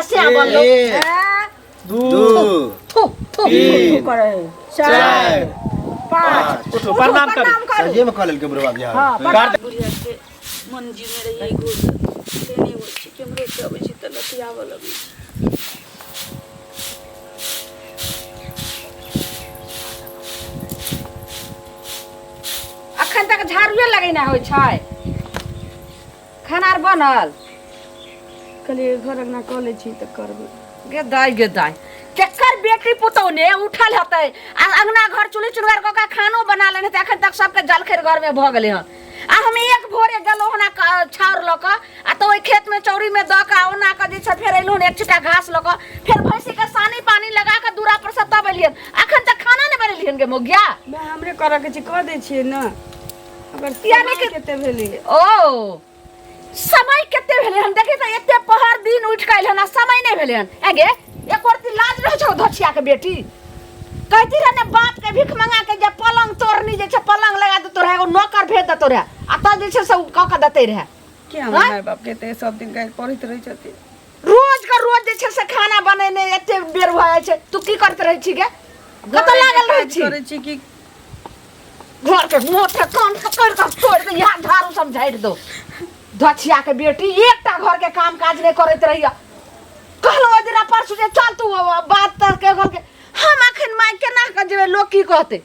से बनलो एक, हैं? दू दू थू थू थू तीन, करे चार चारि पाँच उठू, प्रणाम करू। प्रणाम करू सहिए में कऽ लेलकै बुढ़वा बियाह हाँ प्रणाम बुढ़िया के मन जीने रहियै घूस से नहि होइ छै केम्हरो से अबै छै तऽ लतियाबऽ लगै छै। अखन तक झाड़ुए लगेना होइ छै। खाना आर बनल? कहलियै घर अंगना कऽ लै छी तऽ करबै। गे दाइ, गे दाइ, केकर बेटी पुतहु ने उठल हेतै आ अंगना घर चुल्ही चुनगार कऽ के खानो बना लेने हेतै। अखन तक सबके जलखै घरमे भऽ गेलै हन आ हम एक भोरे गेलहुँ हन छाउर लऽ कऽ आ तऽ ओहि खेतमे चौरीमे दऽ कऽ ओना कऽ जे छै फेर एलहुँ हन एक छिट्टा घास लऽ कऽ, फेर भैंसीके सानी पानी लगा कऽ दूरा पर से तब एलियन। अखन तक खाना नहि बनेलियन गे मौगिया। माय, हमरे करऽ के छै, कऽ दै छियै ने। अगर यानी समय कि कते भेलै? ओ समय कते भेलै हन? देखी तऽ एते पहर दिन उठि कऽ एलहन आ समय नहि भेलै हन। आगे एक रत्ती लाज रहै छौ धोछिया के बेटी? कहती रहे ने बाप के भीख मंगा के जे पलंग तोड़नी जे छै पलंग लगा देतो रहे, एगो नौकर भेज देतो रहे आ तब जे छै से ओ कऽ के देते रहे। के हमर आँय? माय बाप के तऽ सब दिन गारि पढ़ैत रहै छथिन। रोज का रोज जे छै से खाना बनेने एते बेर भऽ जाइ छै। तू की करैत रहै छी गे? कतऽ लागल रहै काज छी? करै छी कि घर के मोथे कान पकड़ के तोड़ दे, यहाँ झाड़ू सब झाड़ि दो। धछिया के बेटी एकटा घर के काम काज नहीं करैत रहिया। कहलो ओहि दिना परसू जे चल तू बात तर के घर के, हम अखन माय केना के जेबै? लोग की कहते?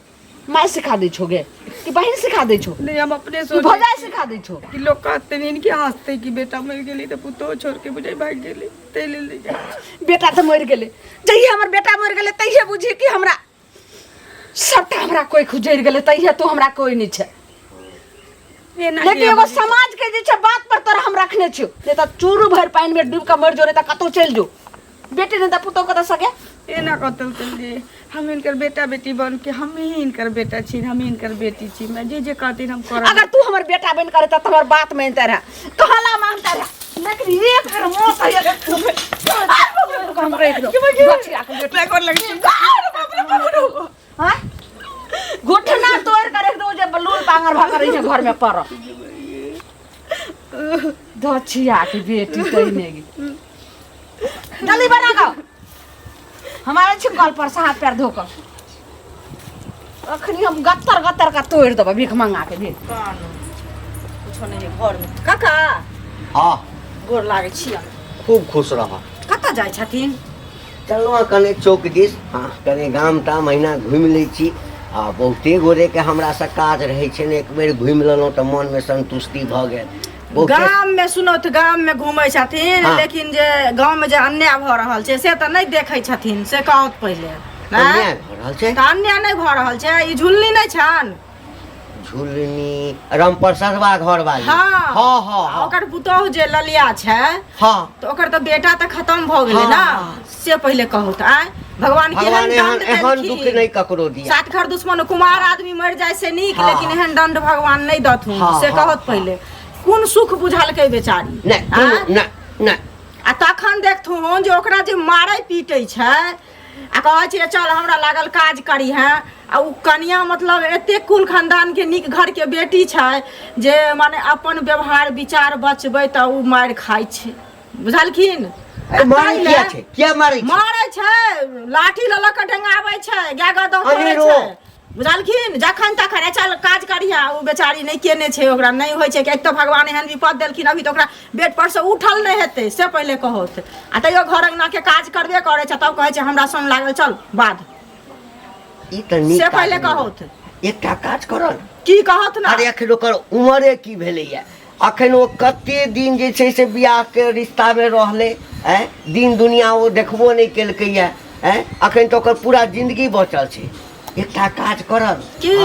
माय सिखा दै छो गे कि बहिन सिखा दै छो? नहीं, हम अपने कि सोचै भौजाई सिखा दै छो कि लोग कहते नहीं कि हंसते कि बेटा मर गेली तऽ पुतोह छोड़ के बुझाइ भागि गेली, ताहि लेल नहि जाइ छी। बेटा तऽ मरि गेलै। जहिया हमर बेटा मरि गेलै तहिये बुझी कि हमरा सबटा हमरा कोई खुजरि गेलै, तहिया तू हमरा कोई नहीं छै। एना लेकिन किया एगो बजै छी? समाज के जे छै बात पर तोरा हम रखने छियौ, नहीं तऽ चूरू भरि पानि में डूबि कऽ मरि जो, नहीं तऽ कतौ चलि जो। बेटी नहीं तऽ पुतोह कतऽ सके। एना कतौ चलि जे हम हिनकर बेटा बेटी बन के, हम ही हिनकर बेटा छी, हम ही हिनकर बेटी छी, मैं जे जे कहथिन हम करब। अगर तू हमर बेटा बन करे तऽ हमर बात मानते रह, कहला मानते रह, लेकिन एक बेर मौत होइए हम रख दो। बचिया के बेटी। मैं गोर लगै छी। बाप रे बाप रे। हाँ? घुटना तोड़ कर रख दो जे बलूल पांगर भऽ कऽ घर में पड़ दछिया के बेटी तैने गे। जल्दी बना गो, हमारे छी कल पर से हाथ पैर धो कऽ अखनी हम गत्तर गत्तर का तोड़ देबै भीख मंगा के भी। कुछो नहि है घरमे काका। हाँ। गोर लागै छी। खूब खुश रह। कतऽ जाइ छथिन? चललहुँ हँ कने चौक दिस। हाँ, कने गाम ताम अहिना घुमि लै छी आ बहुते गोरेके हमरासँ काज रहै छै ने, एक बेर घुमि लेलहुँ तऽ मनमे सन्तुष्टि भऽ गेल। बहुते गाम में सुनो तऽ गाम में घूमै छथिन। हाँ। लेकिन जे गाँव में जे अन्याय भऽ रहल छै से तऽ नहि देखै छथिन, से कहत पहिले। अन्याय भऽ रहल छै? तऽ अन्याय नहि भऽ रहल छै? ई झुलनी नहि छनि? झुलनी रामप्रसादवा घर वाली? हाँ। हाँ हाँ। आ हाँ। ओकर पुतोहु जे ललिया छै। हाँ। तऽ ओकर तऽ बेटा तऽ खतम भऽ गेलै ने। हाँ। से पहिले कहू तऽ आय भगवान भगवान केहन एहन दंड एहन दुख देलखिन? नहि ककरो दिया। सात घर दुश्मन कुमार आदमी मरि जाय से नीक। हाँ। लेकिन एहन दंड भगवान नहि दथुन। हाँ, से हाँ, कहत हाँ। पहिले कोन सुख बुझलकै बेचारी? नहि कोनो आँय? नहि नहि। आ तखन देखथुन जे ओकरा जे मारै पीटै छै आ कहै छै चल हमरा लागल काज करी है, आ उ कनिया मतलब एतेक कुल खानदान के नीक घर के बेटी छै जे माने अपन व्यवहार विचार बचबै तऽ उ मारि खाइ छै, बुझलखिन? ए, मारै ताहि किया लए छै? किया मारै छै? मारै छै, लाठी लऽ लऽ कऽ डेंगाबै छै, गाय गदह करै अनेरो। छै, बुझलखिन? जखन तखन ए चल काज करिहे, ओ बेचारी नहि केने छै, ओकरा नहि होइ छै। एक तऽ भगवान एहन विपद देलखिन, अभी तऽ ओकरा बेड पर से उठल नहि हेतै, से पहिले कहत। आ तैयो घर अंगना के काज करबे करै छै, तब कहै छै हमरा संग लागल चल बाध। ई तऽ नीक से काज पहिले नहि कहत। एकटा काज करल। की कहत ने? अरे अखन ओकर उमरे की भेलैया? अखन ओ कते दिन जे छै से बियाहके रिश्तामे रहलै? आँय, दिन दुनिया ओ देखबो नहि केलकैया। आँय, अखन तऽ ओकर पूरा जिंदगी बचल छै। एकटा काज करल। की?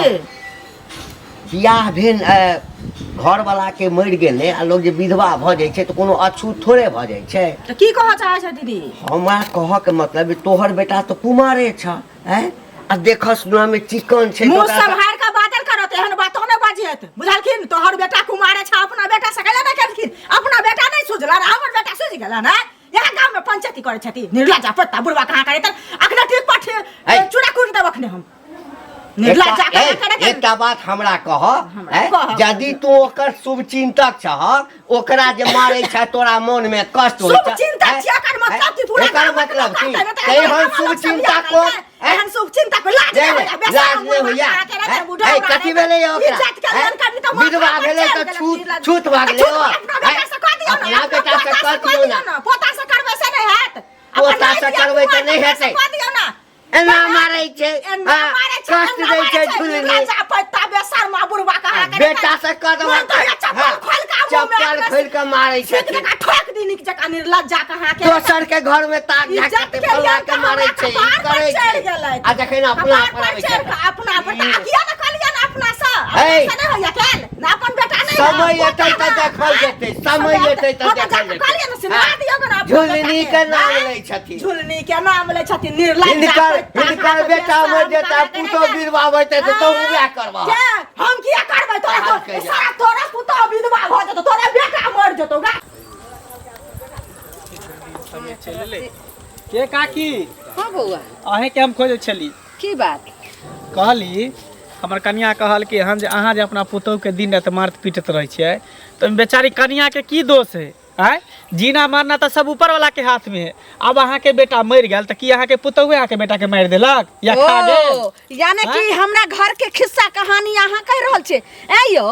बियाह भेल, घरवला के मरि गेलै आ लोग जे विधवा भऽ जाइ छै तऽ कोनो अछूत थोड़े भऽ जाइ छै। तऽ की कहऽ चाहै छै दीदी? हमरा कहऽ के मतलब तोहर बेटा तऽ कुमारे छ। आँय, आ देखऽ सुनऽ मे चिकन छै। मुँह तऽ ओकरा सम्हारि कऽ बाजल करत, एहन बातो नहि बाजियत, बुझलखिन? तोहर बेटा कुमारे छ, अपना बेटा से कैला नहि केलखिन? अपना बेटा नहि सुझलन, हमर बेटा सुझि गेलन? आँय, यहाँ गाँव में पंचायती करै छथि निर्लज्ज पत्ता बुढ़वा कहाँ करे तर अखने ठीक पर ऐ। चूड़ा कूट देब अखने हम निर्लज्ज एकटा- कहाँ ए, करे तर? एकटा बात हमरा कह। हमरा ए, कह। यदि तू ओकर शुभचिंतक छह, ओकरा जे मारै छै तोरा मन में कष्ट होइ शुभ छै, चिंतक ए, छियै, एकर मतलब की पूरा एकर गामक मतलब लोक की कहतै ने, तऽ तै एहन हम शुभ चिंता को को एहन शुभ चिंता को लाज नहि, नहि होइया नहि, लाज नहि होइया। बेशरम बुढ़ा ऐ, उड़ा कथी रहै। भेलै ओकरा? इज्जत के ऐ, लेल करनी तऽ माथा विधवा पर भेलै चढ़ि तऽ गेलै, छूत छूत भऽ गेलै छूत ओ। अपना बेटा से कऽ दियौ ने अपना बेटा से पोता कऽ दियौ ने ने पोता से करबै से नहि हैत अपन पोता से नहि करबै तऽ दिया, नहि बेटा से हेतै। कऽ दियौ ने एना मारै छै एना हाँ, मारै छै, कष्ट एना दै मारै छै छै, झुलनी निर्लज्ज पैता बेशर्म आ बुढ़बा के अहाँके बेटा से कऽ देबऽ मन तऽ होइया चप्पल हाँ, खोलि कऽ मुँहमे चप्पल अपना खोलि कऽ मारै नीक छथिन जकाँ ठोकि दी नीक जकाँ निर्लज्जा के अहाँके दोसर के घर में ताक झाक इज्जत के के फल्ला लिए के मारै हमरा छै ई कपार पर करै चढ़ि छै गेलै। आ जखन अपना कपार पर पर आबै चढ़ि छै कऽ अपना पर तऽ आ किया ने कहलियै ने अपना सँ है। अपना सँ नहि होइया कैल ना अपन बेटा नहि समय है, एतै पोता तऽ है। देखल जेतै, समय एतै तऽ हँ, तऽ देखल जाकऽ कहलियै ने जेतै। सिनहा दियौ ने अपना झुलनी बेटा के नाम आँय? लै छथिन झुलनी के नाम लै छथिन निर्लज्ज हिनकर हिनकर बेटा मरि जेतै पुतोह विधवा भऽ जेतै तऽ तों उएह करबह के हम किया करबै तोरा हाल कहि जा। सारा तोरा पुतोह विधवा भऽ जेतौ तोरा बेटा मरि जेतौ गा के काकी हाँ बौआ अहें के हम खोजै छली की बात कहली हमर कनिया कहल कि हन जे अहाँ जे अपना पुतोहुके दिन राति मारत पीटैत रहै छियै तऽ ओहिमे बेचारी कनियाके की दोष है आँय जीना मारना तऽ सब ऊपर वाला के हाथ में है अब अहाँके बेटा मरि गेल तऽ की अहाँके पुतोहुए अहाँके बेटा के मारि देलक या खा गेल ओ यानी कि हमरा घर के खिस्सा कहानी अहाँ कहि रहल छियै ऐ यौ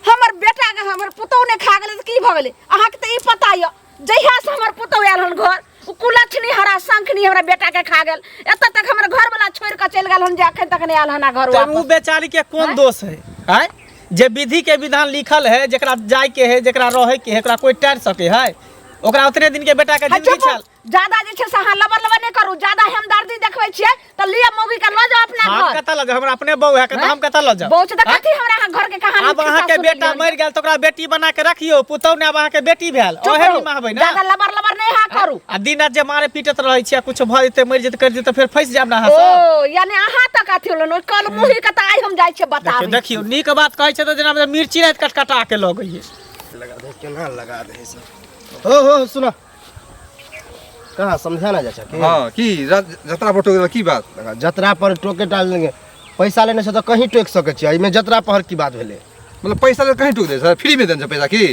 हमर बेटा के हमर पुतोह ने खा गेलै तऽ की भऽ गेलै अहाँके तऽ ई पता यऽ जहिया से हमर पुतोह आयल हन घर ओ कुलक्षणी हरा शंखनी हमरा बेटा के खा गेल एतऽ तक हमर घर वाला छोड़ि कऽ चलि गेल हन जे अखन तक नहि आयल हन घर तऽ ओ वापस बेचारी के कोन दोष है आँय जे विधि के विधान लिखल है जेकरा जाय के है जेकरा रहे के है ओकरा कोई टार सके है ओकरा उतने दिन के बेटा के है, जिंदगी चुप छल ज्यादा जे छै से अहाँ लबर लबर नहि करू ज्यादा हमदर्दी देखबै छियै तऽ लिअ मौगी के लऽ जाउ अपना हम घर कतऽ लऽ जाउ हमरा अपने बहू है तऽ हम कतऽ लऽ जाउ बहू छै तऽ कथी हमरा अहाँ घर के कहानी आब अहाँ के बेटा मरि गेल तऽ ओकरा बेटी बना के रखियौ पुतहु ने आब अहाँ के बेटी भेल ओहे निमाहबै ने ज्यादा लबर लबर नहि अहाँ करू आ दिन राति जे मारे पीटैत रहै छियै कुछ भऽ जेतै मरि जेतै करि जेतै फेर फँसि जायब ने अहाँ सब ओ यानी अहाँ तक अथी होलन ओहि कल मुही के तऽ आइ हम जाइ छियै देखियौ बताबै देखियौ नीक बात कहै छै तऽ जेना मिर्ची राति कटकटा के लगैए लगा दे केना लगा दे सब हो हो सुना कहाँ समझा ना जा सके हाँ की जतरा पर टोक की बात देखा, जतरा पर टोके डाल देंगे पैसा लेने से तो कहीं टोक सकै छियै एहिमे जतरा पर की बात भेलै मतलब पैसा ले कहीं टोक दे सर फ्री में देने छै पैसा की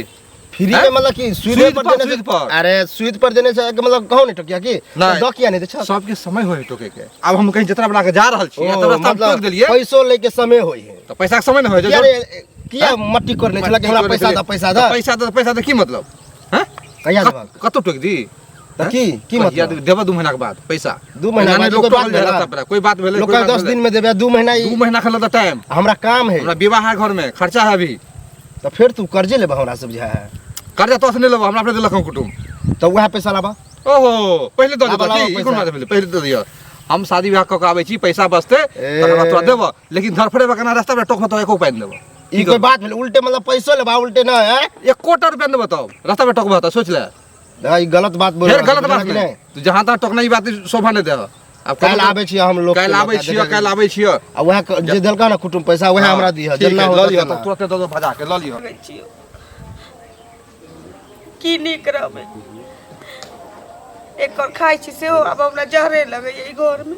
फ्री हैं? में मतलब कि सूद सूद पर पर, देने सूद पर। अरे सूद पर देने से के मतलब कहूँ नहीं टोकिया की नहीं। दऽ किया नहीं दै छह सबके समय होय टोके के आब हम कहीं जतरा बना के जा रहल छी ओ, तब रास्ता में मतलब टोक देलिए पैसो लेके समय होई है तो पैसा के समय न होय किया रे किया मट्टी करने छला कि हमरा पैसा दऽ पैसा दऽ पैसा दऽ पैसा दऽ की मतलब हैं कहिया देबहक कतौ टोक दी तऽ की की कहिया मतलब देबऽ 2 महीना के बाद पैसा 2 महीना एना बाद नहि लोक कोई बात टोकल जाय भेलै? रास्ता पर कोई बात भेलै लोग कोई बात 10 भेलै? दिन में देबे 2 महीना 2 महीना खल तऽ टाइम हमरा काम है हमरा विवाह है घर में खर्चा है अभी तऽ फेर तू कर्जे लेबह हमरा से बुझा है कर्जा तो से नहीं लेबो हमरा अपने देलक हन कुटुम तऽ वएह पैसा लाबा ओहो पहिले दऽ लाबा, देतऽ लाबा की ई पैसा। कोन बात भेलै पहिले दऽ दिअ हम शादी विवाह कऽ के आबै छी पैसा बचतै ए। तकर बाद तोरा देबऽ लेकिन धरफड़ेबऽ केना रास्ता पर टोकबऽ तऽ एको पाइ नहि देबऽ ई कोई बात भेलै उल्टे मतलब पैसो लेबा उल्टे ना है एकोटा रुपया नहि देबऽ तब रास्ता पर टोकबऽ तऽ सोच ले ई गलत बात बोल फेर रहल गलत छी, बात बुझलह कि नहि तू जहाँ तहाँ टोकना ई बात शोभा नहि देह आब काल्हि आबै छियै हम लोग काल्हि आबै छियै काल्हि आबै छियै आ वएह जे देलका ने कुटुम पैसा वएह हमरा दिहऽ ठीक जेना है, हो लऽ लिहऽ तेना। तब तुरते दऽ दो भजा के लऽ लिहऽ लगै छियौ की नीक रहबै एकर खाइ छी सेहो आब हमरा जहरे लगैए ई घरमे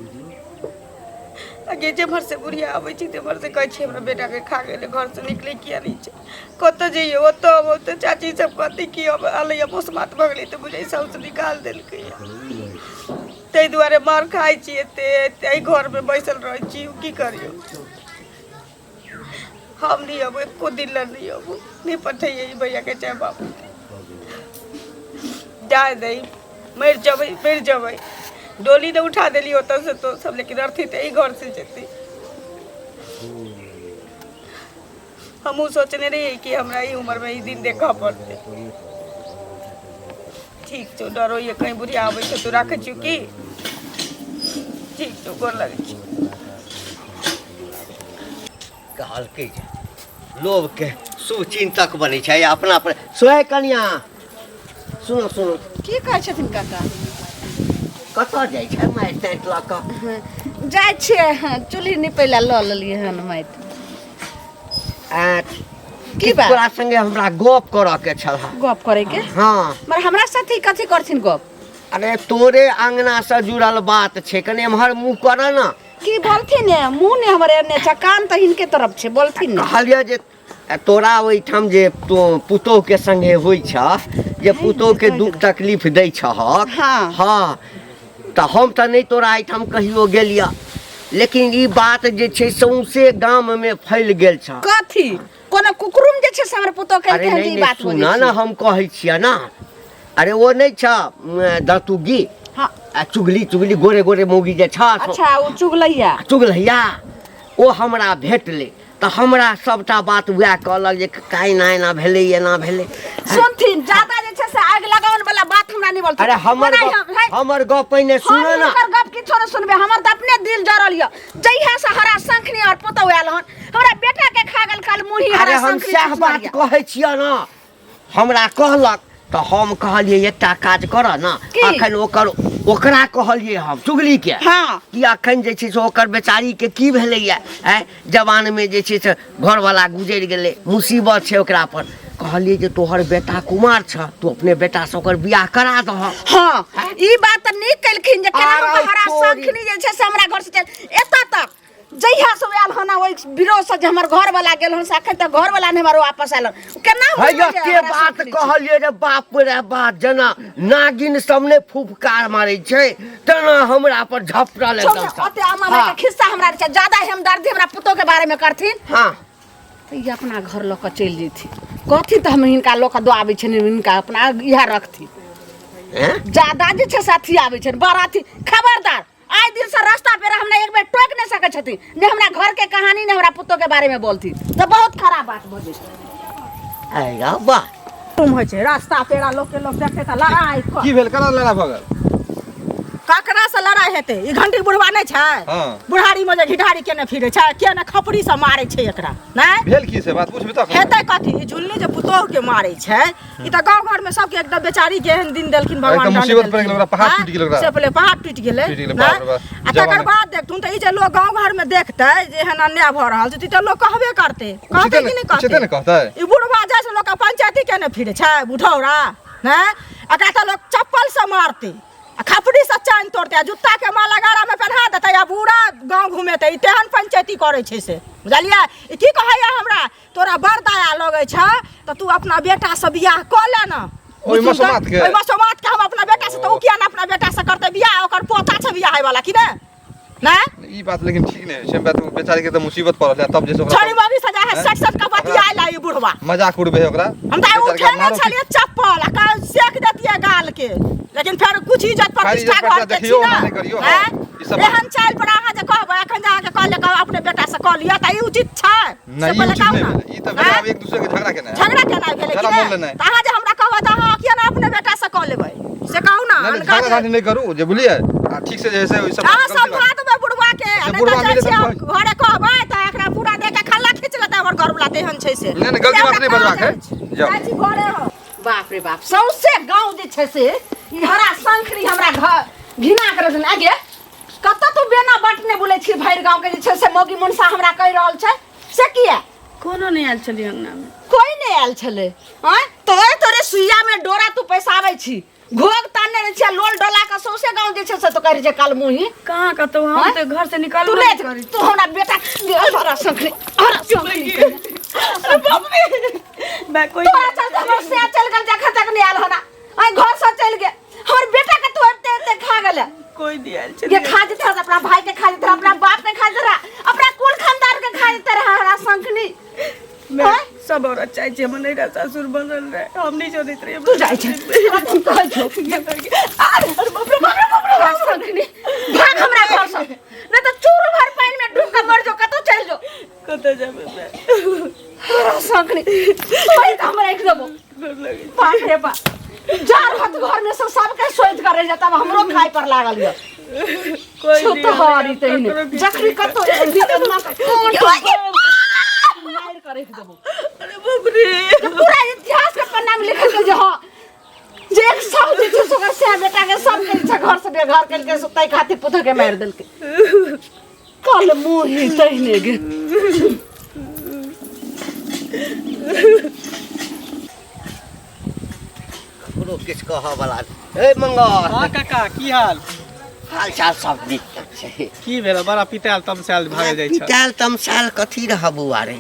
आगे जेम्हर से बुढ़िया आबै छै तेम्हर से कहै छै हमरा बेटाके खा गेलै घरसँ निकलै किया नहि छै कतऽ जइयै ओतऽ अबै तऽ चाची सब कहतै कि अब एलैए मौसमात भऽ गेलै तऽ बुझै साउस निकालि देलकै ताहि दुआरे मार खाइ छी एते एते एहि घरमे बैसल रहै छी की करियौ हम नहि अबू एको दिन लए नहि अबू नहि पठैयै ई भैयाके चाहे बाबूके जाय दै मरि जेबै मरि जेबै डोली ने उठा देली ओतऽसँ तो सब लेकिन अर्थी तऽ एहि घरसँ जेतै हमहूँ सोचने रहियै कि हमरा ई उमरमे ई दिन देखऽ पड़तै ठीक छौ डर होइए कहीं बुढ़िया आबै छै तऽ राखै छियौ की ठीक छौ गोर लगै छी कहलकै जे लोभके शुभचिन्तक बनै छै अपना पर सोहे कनिया सुनो सुनो की कहै छथिन काका कतऽ जाइ छै मारि ताटि लऽ कऽ जाइ छियै हँ, चूल्हि निपै लए लऽ लेलियै हन माटि आ, की बात? तोरा संगे हमरा गप करऽ के छल गप करैके हँ मगर हमरा साथे कथी करथिन गप अरे तोरे अंगना से जुड़ल बात छै कनि एम्हर मुँह कर ने की बोलथिन ने मुँह ने हमर एने छै कान तऽ हिनके तरफ छै बोलथिन ने कहलियै जे तोरा ओहिठाम जे पुतोहके संगे होइ छह जे पुतोहके दुख तकलीफ दै छहक। हाँ। हाँ, तऽ हम तऽ नहि तोरा एहिठाम कहियो गेलियह, लेकिन ई बात जे छै सौंसे गाममे फैल गेल छ। कथी कोनो कुकुरुम जे छै से हमर पुतोह अरे केलकै हन नहि जे ई नहि बात बजै सुनऽ ने छी? हम कहै छियै ने। अरे ओ नहि छ दतुगी। हाँ। आ चुगली चुगली गोरे गोरे मौगी जे छ। अच्छा, ओ चुगलैया। चुगलैया ओ हमरा भेटलै तऽ हमरा सबटा बात वएह कहलक जे काल्हि एना एना भेलै, एना भेलै। सुनथिन, ज्यादा जे छै से आगि लगाउन वाला बात हमरा नहि बोलथिन। अरे हमर ओना गप हम- हे, हमर गप पहिने हम सुनऽ ने। हुनकर गप किछो नहि सुनबै, हमर तऽ अपने दिल जरल यऽ। जहिया से हरा शंखनी और पुतहु आयल हन, हमरा बेटा के खा गेल कल मुही अरे हरा हम शंखनी सएह छुछुनर बात यऽ। कहै छियै ने। हमरा कहलक तऽ हम कहलियै एकटा काज करऽ ने। की? अखन ओकर ओकरा कहलियै हम चुगली के। हाँ। कि अखन जे छै से ओकर बेचारी के की भेलैया, आँय, जवान में जे छै से घरवाला गुजरि गेलै, मुसीबत छै ओकरा पर। कहलियै जे तोहर बेटा कुमार छ, तू अपने बेटा से ओकर बियाह करा दह। हाँ, ई बात तऽ नीक केलखिन जे केना आर हरा तोरी। शंखनी जे छै से हमरा घर से चल एतऽ तक जहिया से आयल हन ओहि विरोध से जे हमर घर वाला गेल हन से अखन तक घर वाला नहि हमर वापस आयल हन। केना है बुझबै जे के हरा बात शंखनी छै? कहलियै रे बाप रे बाप, जेना नागिन सब ने फुफकार मारै छै तेना हमरा पर झपटल छोड़ एकदम ने, से। ओते अम्मा माय के हाँ। खिस्सा हमरा छै, ज्यादा हमदर्दी हमरा पुतोह के बारे में करथिन। हाँ। तऽ ई अपना घर लऽ कऽ चलि जैथिन, कहथिन तऽ हम हिनका लऽ कऽ दऽ आबै छियनि, हिनका अपना इएह रखथिन। हैं? ज्यादा जे छै से अथी आबै छनि बड़ अथी। खबरदार, आइ दिन से रास्ता पे हमरा एक बेर टोकि नहि सकै छथिन, ने हमरा घर के कहानी ने हमरा पुतोह के बारे में बोलथिन तऽ बहुत खराब बात भऽ जेतै। अरे वाह। तुम होइ छै रास्ता पेड़ा लोक के लोक देखते तऽ लड़ाइ कर। की भेल, केना लड़ाइ भऽ गेल? ककरा से लड़ाइ हेतै? ई घंटी बुढ़वा नहि छै? हाँ। बुढ़ारी में जे घिढारी केने फिरे छै, केने खपड़ी से मारै छै एकरा, नहि? भेल की से बात पूछबी तखन। हेतै कथी? ई झुलनी जे पुतोह के मारै छै, ई तऽ गाँव घर में सबके एकदम बेचारी के एहन दिन देलखिन भगवान, एकदम दंड मुसीबत पड़ि गेलै देलखिन। ओकरा, पहाड़ हाँ? टूटि गेलै ओकरा। से पहिले पहाड़ टूटि गेलै, टूटि गेलै, नहि? बाप रे बाप। आ तकर जवान। बाद देखथुन तऽ ई जे लोग गाँव घर में देखतै जे एहन अन्याय भऽ रहल छै, तऽ ई तऽ लोग कहबे करतै। कहतै कि नहि उचिते कहतै? ने कहतै। ई बुढ़वा जाइ छै लोक के पंचायती केने फिरे छै, बुढ़ौरा, नहि? एकरा तऽ लोग चप्पल से मारतै, आ खपड़ी से चानि तोड़तै, आ जूता के माला गड़ा में पहिना देतै, आ पूरा गाँव घुमेतै। ई तेहन पंचायती करै छै से, बुझलियै? ई की कहैया हमरा, तोरा बड़ दया लगै छ तऽ तू अपना बेटा से बियाह कऽ ले ने। ओहि मसोमात के? ओहि मसोमात के हम अपना बेटा से, तऽ ओ किया ने अपना बेटा से करतै बियाह? ओकर पोता छै बियाह वाला कि नहि? नहि? ई बात लेकिन ठीक नहि छै, बात बेचारी के तऽ मुसीबत पड़ल है तब जे से ओकरा छोड़ी मम्मी सजा है सट सट के बतियाय ला ई बुढ़वा। मजाक उड़बे है ओकरा। हम तऽ बेचारी के उठेने मारो छलियै चप्पल आ काल्हि सेक देतियै गाल के, लेकिन फेर कुछ इज्जत खाली इज्जत प्रतिष्ठा घर के छी देखियौ, ने। ओना नहि करियौ, हाँ। हैं? ई सब एहन चालि पर अहाँ जे कहबै एखन जे अहाँके कहले कहब अपने बेटा से कऽ लिअ तऽ ई उचित छै? नहि, से ई पहिले उचित कहू नहि ने। भेलै। ई तऽ भेलै हैं? आब एक दूसरे के झगड़ा केनाइ। झगड़ा केनाइ भेलै कि झगड़ा नहि? मोल लेनाइ। तऽ अहाँ जे हमरा कहबै तऽ अहाँ किया ने अपने बेटा से कऽ लेबै से कहू ने। नहि, नहि, अनका झगड़ा जे- झाँटी नहि करू जे बुझलियै, आ ठीक से जे है से ओहि सब अहाँ गलती बात। समझा देबै बुढ़वा के, अच्छा, नहि तऽ बुढ़वा जाइ मिले छियै तऽ हम घरे कहबै तऽ एकरा पूरा देह के खल्ला खींच लेतै हमर घरवला तेहन छै से। नहि, नहि, गलती बात नहि बजबाक है। जाउ। जाइ छी घरे हम। बाप रे बाप, सौंसे गाँव जे छै से ई हरा शंखरी हमरा घर घिना के रखने। आगे कतऽ तू बेना बटने बोलै छी भरि गाँव के जे छै से मौगी मुनसा हमरा कहि रहल छै से किया? कोनो नहि आयल छलै अंगना में। कोई नहि आयल छलै। आँय, तोरे तोरे सुइया में डोरा तू पैसाबै छी, घोघ तानने रहै छी, आ लोल डोला के सौंसे गाँव जे छै से तो कहै छै काल मुही। कहाँ कतौ हम आँय? तऽ घर से निकलबो तू नहि नहि करै छी। तू हमरा बेटा हरा शंखरी, हरा शंखरी। अरे बाप रे, मैं कोई तोरा चलते हमर से चलि गेल जखन तक नहि आयल हना। आइ घर से चलि गेल हमर बेटा के तू एते एते खा गेले। कोई नहीं आयल ये छलै। खा जेतै रहै, अपना भाई के खा जेतै रहै, अपना बाप के खा जेतै रहै, अपना कुल खानदान के खा जेतै रहै हरा शंखनी। मैं आँय? सब औरत चाहे छै हमर नैहरा सासुर बनल रहे, हम नहीं जनैत रहियै। तू जाइ छै, तोरा हम कहै छौ। अरे बाप रे बाप रे बाप रे। हरा शंखनी, भाग हमरा घर से, नहीं तऽ चूर भर पानि में डूब के मर जो, कतौ चलि जो। कतऽ जेबै मैं? हरा शंखनी, तोही तऽ हम राखि देबौ। गोर लगै छी। बाप रे बाप, जा रहत घर में से सबके सोचि करे जे तब हमरो खाय पर लागल यऽ। कोई छो नहीं तो हारी आबै, तहिने। ककरो किछु जखनी नहि कतौ एगो भीतर माँ के कोन तो मारि के राखि देबौ। अरे बाप रे। जे पूरा इतिहास के पन्ना में लिखल छै जे हाँ, जे एक साल जे छै से ओकर सएह बेटा के सब के छै घर से बेघर केलकै, से ताहि खातिर पुतोह के मारि देलकै। कल मुही तहिने गे। ककरो किछु कहऽ वाला नहि। ए मंगल। हाँ काका, की हाल? हाल चाल सब नीक छै। की भेल, बड़ा पितायल तमसायल भागल जाइ छ? पितायल तमसायल कथी रह बौआ रे?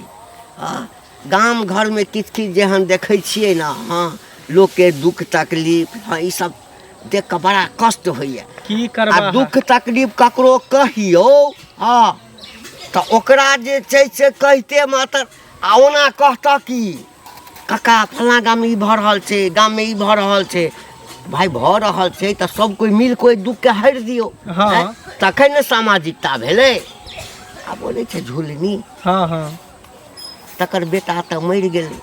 हाँ, गाम घरमे किछु किछु जे हम देखै छियै ने, हँ, लोकके दुःख तकलीफ, हँ, ई सब देख कऽ बड़ा कष्ट होइए। की आ करबा दुःख तकलीफ ककरो कहियौ, हँ, तऽ ओकरा जे छै से कहिते मात्र आ ओना कहतऽ कि काका फलाँ गाममे ई भऽ रहल छै, गाममे ई भऽ रहल छै। भाय, भऽ रहल छै तऽ सब कोइ मिल कऽ ओहि दुःखके हरि दियौ। हँ। तखन ने सामाजिकता भेलै। आ बोलै छै झुलनी। हँ हँ तकर बेटा तऽ मरि गेलै।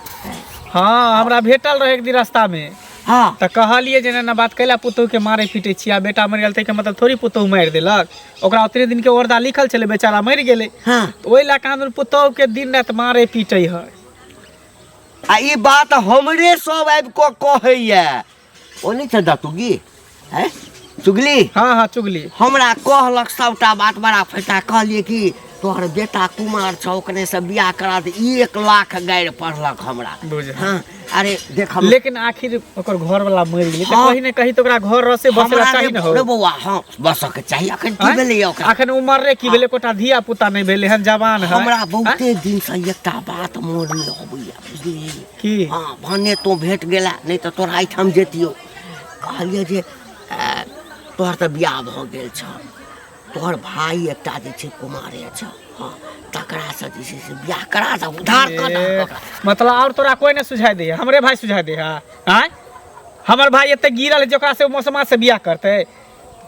हँ, हमरा भेटल रहै एक दिन रास्तामे। हँ। तऽ कहलियै जे एना बात कैला पुतोहुके मारै पीटै छी? आ बेटा मरि गेल ताहिके मतलब थोड़ी पुतोहु मारि देलक? ओकरा ओतने दिनके औरदा लिखल छलै, बेचारा मरि गेलै। हँ। तऽ ओहि लए कऽ पुतोहुके दिन राति मारै पीटै है। आ ई बात हमरे सब आबि कऽ कहैया। ओ नहि छै दतुगी हैं चुगली? हँ हँ, चुगली। हमरा कहलक सबटा बात बड़ा फटा। कहलियै कि तोहर बेटा कुमार छौ, ओकरे से बियाह करा दे। 1 लाख गारि पढ़लक हमरा। बुझ। हँ, अरे देख हम लेकिन आखिर ओकर घर वाला मरि गेलै तऽ हँ। कहीं ने कहीं तऽ ओकरा घर रसे बसे हमरा चाही रे ने हो। रे बौआ, हँ, बसके चाही। अखन की आँय? भेलैया ओकरा? अखन उमर रे की भेलै, एकोटा धिया पुता नहि भेलै हन, जवान है। हमरा बहुते दिन से एकटा बात मोनमे अबैया, बुझलियै? की? हँ, भने तोँ भेट गेला, नहि तऽ तोरा एहिठाम जैतियौ। कहलियै जे तोहर तऽ बियाह भऽ गेल छौ, तोहर भाय एकटा जे छै कुमारे छौ, हँ, तकरासँ जे छै से बियाह करा दह, उद्धार कऽ दहक ए, ओकरा। मतलब और तोरा कोई नहीं सुझाई दे, हमरे भाई सुझाई दे है? आँय, हमर भाई एते गिरल है जे ओकरा से मौसमा से बियाह करते?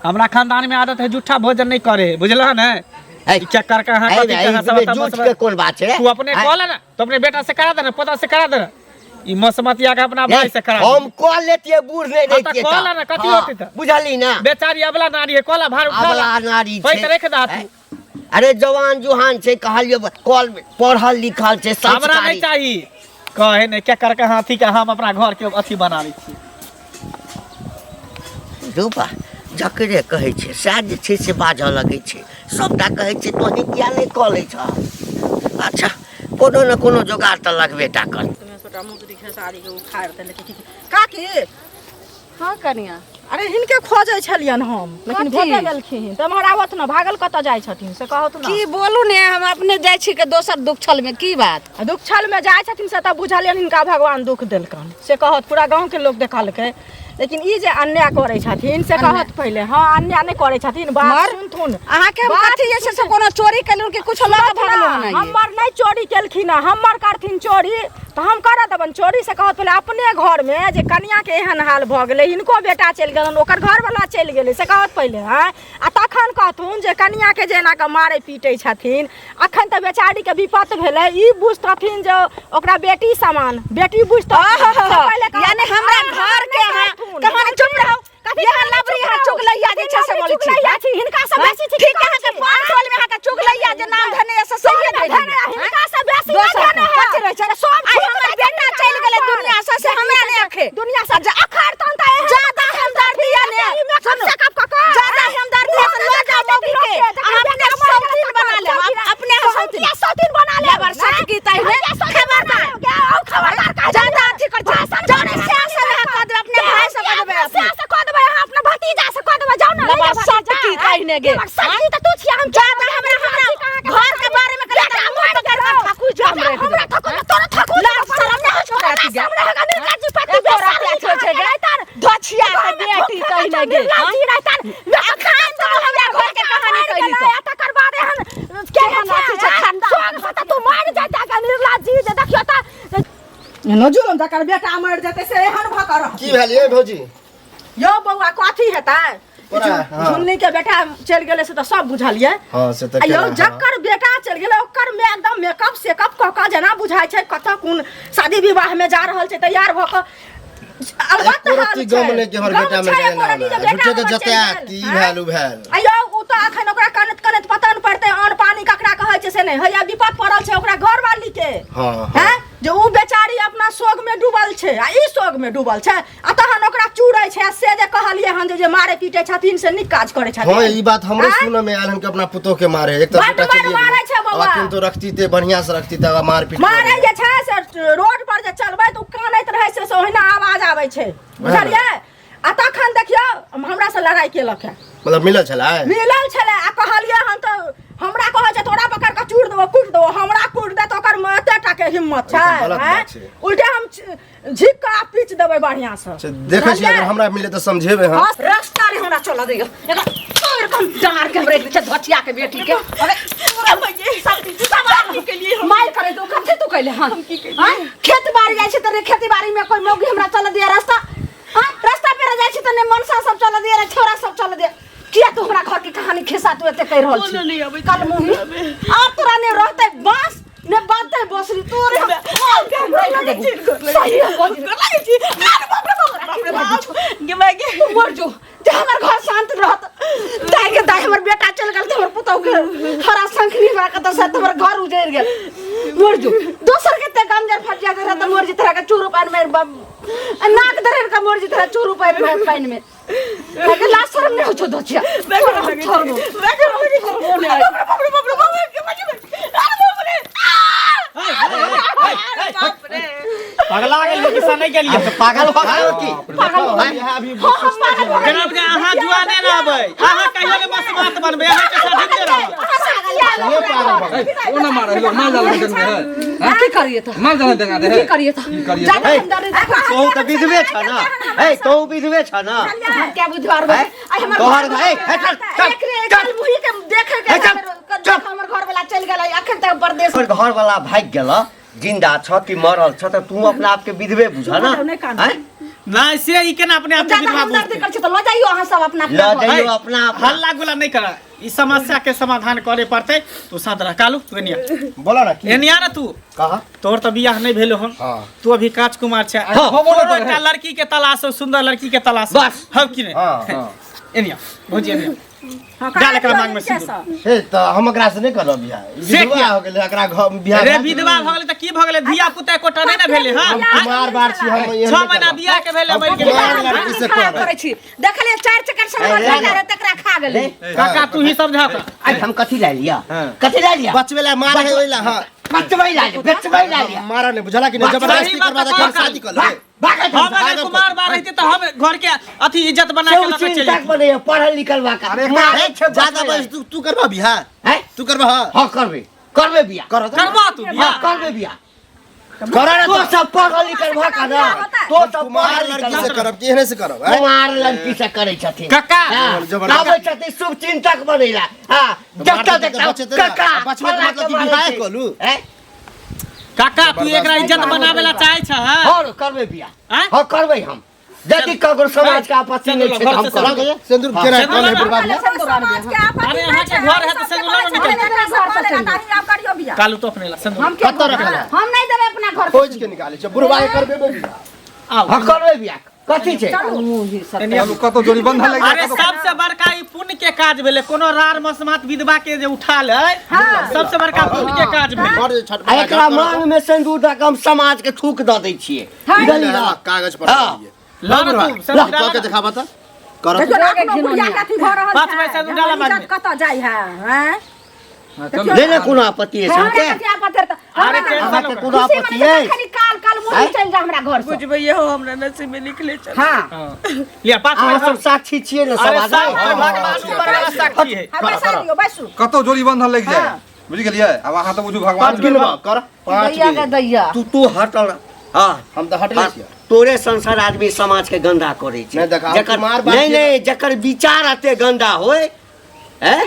हमरा खानदान में आदत है जूठा भोजन नहीं करे, बुझल ने? ऐ, ई चक्कर के अहाँ ऐ, कथी ऐ, के अहाँ सब एहिमे एतऽ जूठ मसबा- के कोन बात छै रे? तू अपने ऐ, कह ले ना, तो अपने बेटा से करा दे ना, पोता से करा दे ना, ई मसमतिया के अपना भाई से करा दे। हम कह लेतियै बूढ़ नहीं हाँ, तऽ रहितियै। कह ले ना, कथी हाँ, होतै तऽ? बुझली ना? बेचारी अबला नारी है, कला भार उठा अबला नारी पैत छै। रख दा तू। अरे जवान जुहान छै, कहलियै कल पढ़ल लिखल छै, हमरा नहीं संस्कारी। चाही। कहे नहीं क्या करके हाथी के हम अपना घर के अथी बना लै छी। रूपा, जकरे कहै छै सएह जे छै से बाजऽ लगै छै। सभटा कहै छै तोही किया नहि कऽ लै छह? अच्छा, कोनो ने कोनो जोगाड़ तऽ लगबे टा कर। छोटा मुसरी खेसारी के उखाड़ देलकै। काकी। हँ कनिया। अरे हिनके खोजै छलियनि हम, लेकिन कथी? भेटे गेलखिन तऽ एम्हर आबत ने, भागल कतऽ जाइ छथिन से कहत ने। की बोलू ने, हम अपने जाइ छी के दोसर दुख में की बात। आ दुःख में जाइ छथिन से तऽ बुझलियनि हिनका भगवान दुख देलकनि से कहत। पूरा गाँवके लोक देखलकै, लेकिन ई जे अन्याय करै छथिन से कहत पहिले। हँ, अन्याय नहि करै छथिन, बात मर। सुनथुन। अहाँके हम बात कथी जे छै से कोनो चोरी केलहुँ कि कुछो लऽ कऽ भागलहुँ हन? हमर नहि चोरी केलखिन हँ, हमर करथिन चोरी तऽ हम करऽ देबनि चोरी से कहत पहिले। अपने घरमे जे कनियाके एहन हाल भऽ गेलै, हिनको बेटा चलि गेलनि, ओकर घरवला चलि गेलै, से कहत पहिले। आँय, आ तखन कहथुन जे कनियाके जे एना कऽ मारै पीटै छथिन, अखन तऽ बेचारीके विपत्त भेलै। ई बुझतथिन जे ओकरा बेटी समान बेटी बुझतथिन से पहिले कहत। यानी हमरा अहाँ घर के नहि अहाँ करथुन। कहानी चुप रहू। कथी यहाँ कहानी लबरी चुप यहाँ रहू? चुगलैया जे छै से कथी बोलै छी। चुगलैया छी? हिनका से बेसी छी? ठीक, अहाँके पाँच टोल में अहाँके चुगलैया जे नाम धने से सहिए धने, धने हिनका से बेसी नहि दोसर धने है। कथी रहै छै? सब आइ झूठ हमर रहै छै बेटा हिनका चलि गेलै पर। दुनिया से, से हमरा नहि अखे। दुनिया से जे अखाड़ तहन तऽ एहन ज्यादा हमदर्दी है ने। ई मेकअप सुनू। सेकअप कऽ कऽ, ज्यादा हमदर्दी है तऽ लऽ जाउ मौगी के। अहाँ अपने सौतीन बना लेब, अपने सौतीन। हम सौतीन बना लेब। लेबर सच की तै ने। खबरदार। खबरदार कह ज्यादा अथी कर छै। जाने से से अहाँ कऽ देबै, अपने भाई से कऽ देबै। से से कऽ देबै, अहाँ अपना भतीजा से कऽ देबै। जाउ ने, लेबर लऽ जा सच भतीजा। की तै ने गे। लेबर सच की तऽ तू छियै, हम ज्यादा हमरा हमरा घर के बारे में कहि बेटा मुँह पकड़ के ठाकुर जो हम रख हमरा देबै। थकुन तोरा थकुन। लाज शरम नहि होइ छौ तोरा अथी गे? हमरा हेगा निर्लज्ज पति एको राति अथी होइ छै गे? धोछिया के बेटी कहि ने गे। निर्लज्ज रहतन। अखन तू हमरा घर के कहानी कहली तऽ। तकर बाद एहन केहन अथी छै खानदान। सोग से तऽ तू मरि जाता गे निर्लज्ज जे देखियो तऽ जुलम जकर बेटा मरि जेतै से एहन भऽ कऽ रहतै। की भेल ये भौजी? यौ बौआ, कथी हेतै? कोना? हँ। झुन्नी के बेटा चलि गेलै से तऽ सब बुझलियै। हँ, से तऽ आ यौ केना, हँ। जकर बेटा चलि गेलै ओकर में एकदम मेकअप सेकअप कऽ कऽ जेना बुझाइ छै कतऽ कोन शादी विवाह में जा रहल छै, तैयार भऽ कऽ। अलबत्त एको हाल रत्ती छै। गम नहि कि हमर गम बेटा छै मरि गेलै एको रत्ती एना जे बेटा झूठे के हमर चलि जतायत गेल। कि ई हँ? भेल उ भेल। आ यौ उ तऽ अखन ओकरा कनैत कनैत पता नहि पड़तै अन्न पानी ककरा कहै छै से नहि हैया। विपद पड़ल छै ओकरा घरवाली के। हँ, हँ। हैं जे उ बेचारी अपना शोक में डूबल छै आ ई शोक में डूबल छै आ तहन ओकरा चूरै छै। आ से जे कहलियै हन जे जे मारे पीटे छथिन से नीक काज करै छथिन? हँ, ई बात हमरो आँय? सुनऽ में आयल हन कि अपना पुतोह के मारे एक तऽ बड्ड बेटा मार चलिए मारै छै गेलै। बौआ। अब अखन तो रखती ते बढ़िया से रखती तऽ मारपीट मारे करे। जे छै से रोड पर जे चलबै तऽ उ कानैत रहै छै से ओहिना आवाज आबै छै, बुझलियै? आ तखन देखियौ हमरा से लड़ाई केलक है। मतलब मिलल छलै? मिलल छलै आ कहलियै हम तऽ हमरा कहै छै तोरा पकड़ कऽ चूर देबो, कूट देबो। हमरा कूट दे तऽ ओकर एते टा के हिम्मत छै ई तऽ गलत आँय? बात छै। उल्टे हम झीक कऽ आ पीच देबै बढ़िआँ से से देखै छी अगर हमरा मिले तऽ समझेबै हम हाँ, रास्ता रे हमरा चला दियो एकरा तोड़ कम डार के हमरा छै धचिया के बेटी के अरे सब के लिए मार करे तो कथि तू कहले हां हम की कहलिए खेत बाड़ी जाइ छै त रे खेती बाड़ी में कोई मौगी हमरा चला दिया रास्ता हां रास्ता पे जाइ छै त ने मनसा सब चला दिया रे छोरा सब चला दिया किया तू हमरा घर के कहानी खिस्सा तू एते कहि रहल छी अबै कल मुही आ तोरा ने रहते बांस ने बांधते बसरी तोरे हम सही है गे माय गे तू मर जो जे हमर घर शांत रहत दाइ के दाइ हमर बेटा चल गेल त हमर पुतहु के हरा शंखनी हमरा कतऽ से हमर घर उजड़ गेल मर जो दोसर के ते गंजर फटिया दे रहत मर जी तरह के चूरू पानि में नाक दरे के मर जी तरह चूरू पानि में पानि में अगे लाज शरम नहीं हो छो धचिया छोड़ दो पगला गेल किसान नहीं गेलियै तऽ पागल भऽ गेल की पागल हो गए। यहाँ अभी हाँ, हम पागल हो गए। जनाब जे अहाँ जुआ नहि रहबै अहाँ कहियो ने बस बात बनबै अहाँ के साथ जीते रहब सहिए पागल भऽ गेल ओ ना मारे लोग माल जाला देंगे है की करिए तो माल जाला देंगे की करिए तो की करिए ज्यादा हे। हम डरे देखो तोहू तऽ विधवे छ ना हे तोहू विधवे छ ना हम क्या बुझवार बा हैं? आई हमर तोहर घर हे, हे, चल, चल, एकरे चल। एकल मुही के देखे के हे, चल, हमर चल। हमर घर वाला चल गेलै अखन तक परदेश तोहर घर वाला भागि गेल जिंदा छ कि मरल छ तऽ तू अपना आपके विधवे बुझ ना नहि कानू। हैं? नहीं से ई केना अपने आप के ज्यादा विधवा हम दर्द बुझतै कर छी तऽ लऽ जाइयो अहाँ सब अपना लऽ अपना घर। जाइयो अपना अपना हल्ला गुल्ला नहीं कर ई समस्या के समाधान करे पड़तै तू साथ रह कालू तू एनिया बोला ना की एनिया ना तू कहा तोहर तऽ बियाह नहीं भेलो हन हाँ। तू अभी काच कुमार छै हाँ, तोरो एकटा लड़की के तलाश हो सुंदर लड़की के तलाश हो। बस। हौ कि नहीं हाँ हाँ एनिया भौजी एनिया हाँ, डाल एकरा मांग में के सिंदूर। सब? हे तऽ हम एकरा से नहीं करब बियाह ई से विधवा किया? हो गेलै एकरा घर बियाह रे भए गेलै। विधवा भऽ गेलै तऽ की भऽ गेलै धिया पुता एकोटा नहि ने भेलै हँ हम कुमार बार छी हम एहन छह नहि महीना करब। बियाह के भेलै हम मरि गेलै कुमार लड़की से खराब करब करै छी देखलियै चारि चक्कर से हमर अरे, बेटा रहे तकरा खा गेलै काका तू ही समझा ओकरा। आइ हम कथी लए लिया कथी लए लिया बचबे ला मारे है ओहि ला हाँ बचबै लए लिया बेचबै लए लिया मारा नहीं बुझला कि नहीं जबरदस्ती सही बात करवा दे तो हम कहल। शादी कर ले भाग हम अगर कुमार बार रहती तऽ हम घर के अथी इज्जत बना के लऽ के चलि चिंता बने पढ़ल लिखल बा का अरे मारे छै ज्यादा बस तू तू करबा बियाह हैं तू करबा हाँ हां करबे करबे बियाह कर तो। करबा तू हां बियाह करबे बियाह करा ना तो तो सब पढ़ल लिखल भा का ना तो सब कुमार पढ़ल लड़की लिखल से करब कि एहने से करब हैं? कुमार लड़की से करै छथिन काका हाँ, जबरदस्त। आबै छथिन शुभ चिंतक बनैला हाँ मारते जतऽ तऽ देखता बचेतै ना। काका बचबै के फलाँ मतलब के कि मारै बियाहे छै। कऽ लू। हैं? काका तू एकरा इज्जत बनावे ला चाहे छ हां और करबै बियाह आँय? हाँ करबै हम यदि ककरो समाज के आपत्ति नहीं छै तऽ हम सिंदूर करबै लगा सिंदूर केना सिंदूर कौन है लगा। बर्बाद है? समाज के आपत्ति अरे नहि अहाँके छै, घर है तऽ सबके सिंदूर लगा कहै छै, निकल। अपना घर से चलि जाउ, करियौ बियाह। कालू तो अपने ला सिंदूर हम के कतऽ रखल है? हम नहीं देबै अपना घर खोज के निकाले छै बुढ़वा के करबे बियाह आओ हाँ करबै बियाह कथी छै एनिया चलू कतौ जोड़ी बंधन लागि अरे सबसे बड़का ई पुण्य के काज भेलै कोनो रार मसमात विधवा के जे उठा ले सबसे बड़का पुण्य के काज भेलै बड़ जे छठ आ एकरा मांग में सिंदूर दऽ कऽ हम समाज के थूक दऽ दै छियै बुझलियै ने? कागज पर हाँ। दिए ला ना तू सिंदूर कह डाला के ना। दिखाबा त कर देखियौ ने, अखनो बुढ़िया के अथी भऽ रहल पाँच छै। पैसा दू डाला हमर मांगमे। इज्जत कतऽ जाइ है हैं? नहि ने कोनो आपत्ति अछि हमरा अहाँके कथी आपत्ति है तऽ- अरे हमरा टेंशन अहाँके ओकरा। कोनो खुशी आपत्ति मनेबै अछि खाली काल काल मुँह आँय? चलि जा हमरा घर से बुझबै हो हमरा नसीब में लिखले चल हाँ हाँ। लिया पाँच अहाँ पैसा सब साक्षी छियै ने सब अरे आदमी सब भगवान ऊपर वाला साक्षी है हाँ, बैसा दियौ, बैसू। कतौ जोड़ी बंधन लागि जाए बुझि गेलियै आब अहाँ तऽ बुझू भगवान पाँच गिनबा कर पाँच दैया के गिन। दैया तू तू हटल हाँ हम तऽ हटले छियै तोरे संसार आदमी समाज के गंदा करै छै नहि देखा, हम जकर कुमार बात नहीं छियै। नहीं जकर विचार एते गंदा होय हैं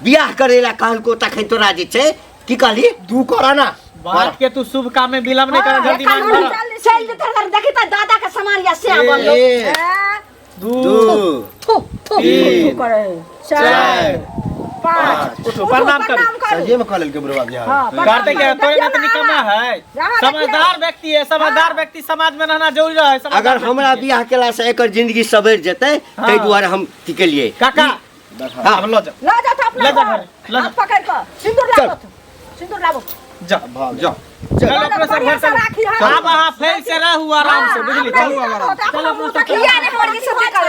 बियाह करे ला कहलको तखन तोरा जे छै की कहली तू कर ना बात के तू शुभ काम में विलंब नहीं कर जल्दी मांग भर चल जेतै घर देखी तऽ दादा के सामान या से बनलो एक दू दू थू थू तीन करे चारि पाँच उठो प्रणाम करू प्रणाम करू सहिए में कह लेलकै बुढ़वा बियाह हाँ, प्रणाम करते क्या करू। तोरे देखियौ ना तो ना, निकम्मा है यहाँ देखियौ। समझदार व्यक्ति है समझदार व्यक्ति समाज में रहना जरूरी है समझदार अगर व्यक्ति हमरा के। बियाह केला से एकर जिंदगी सवरि जेतै ताहि दुआरे हम की केलियै काका हाँ अब लो जाओ लऽ जाउ तऽ अपना लऽ जा घर घर, लऽ जा। हाथ पकड़ि कऽ सिन्दूर लाबो सिन्दूर लाबो जा जाओ चलो अपना सब बढ़िया घर से चलो राखी हँ। अब अहाँ फैल से रहू आराम से बुझली अपना चलू इज्जत होतै, अपना चलो मुँह अपना सब देखियौ। किया नहि हमर ई सब देखल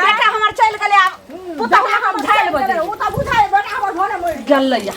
बेटा हमर चलि गेलै आब पुतहु हम झाइल बजै ओ तऽ बुझाइ बेटा हमर भने मरि गेलैया।